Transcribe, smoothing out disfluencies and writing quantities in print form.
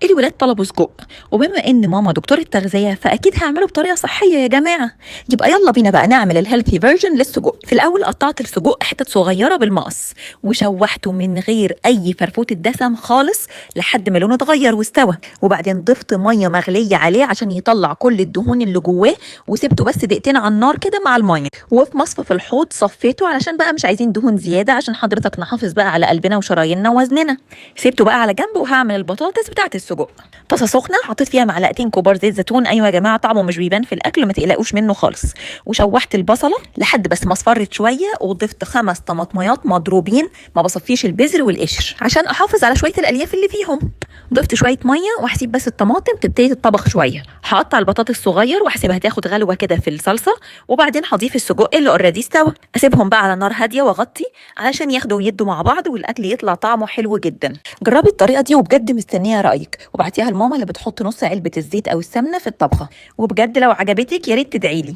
الولاد طلبوا سجق، وبما ان ماما دكتورة تغذية فاكيد هعمله بطريقة صحية يا جماعة. يبقى يلا بينا بقى نعمل ال healthy version للسجق. في الاول قطعت السجق حتت صغيرة بالمقص وشوحته من غير اي فرفوته دسم خالص لحد ما لونه اتغير واستوى، وبعدين ضفت مية مغليه عليه عشان يطلع كل الدهون اللي جواه، وسبته بس دقيقتين على النار كده مع المية. وفي مصفى في الحوض صفيته علشان بقى مش عايزين دهون زيادة، عشان حضرتك نحافظ بقى على قلبنا وشراييننا ووزننا. سيبته بقى على جنب وهعمل البطاطس بتاعه السجق. طاسه سخنة حطيت فيها معلقتين كبار زيت زيتون، ايوه يا جماعة طعمه مش بيبان في الاكل ما تقلقوش منه خالص. وشوحت البصله لحد بس ما اصفرت شوية، وضفت 5 طماطميات مضروبين، ما بصفيش البذر والقشر عشان احافظ على شوية الالياف اللي فيهم. ضفت شوية مية وهسيب بس الطماطم تبتدي تتطبخ شوية. هقطع البطاطس صغير وهسيبها تاخد غلوه كده في الصلصه، وبعدين هضيف السجق اللي already استوى. اسيبهم بقى على نار هادية واغطي علشان ياخدوا ويدوا مع بعض والاكل يطلع طعمه حلو جدا. جربي الطريقة دي وبجد مستنيه رايك، وبعتيها لماما اللي بتحط نص علبة الزيت او السمنة في الطبخة. وبجد لو عجبتك يا ريت تدعيلي.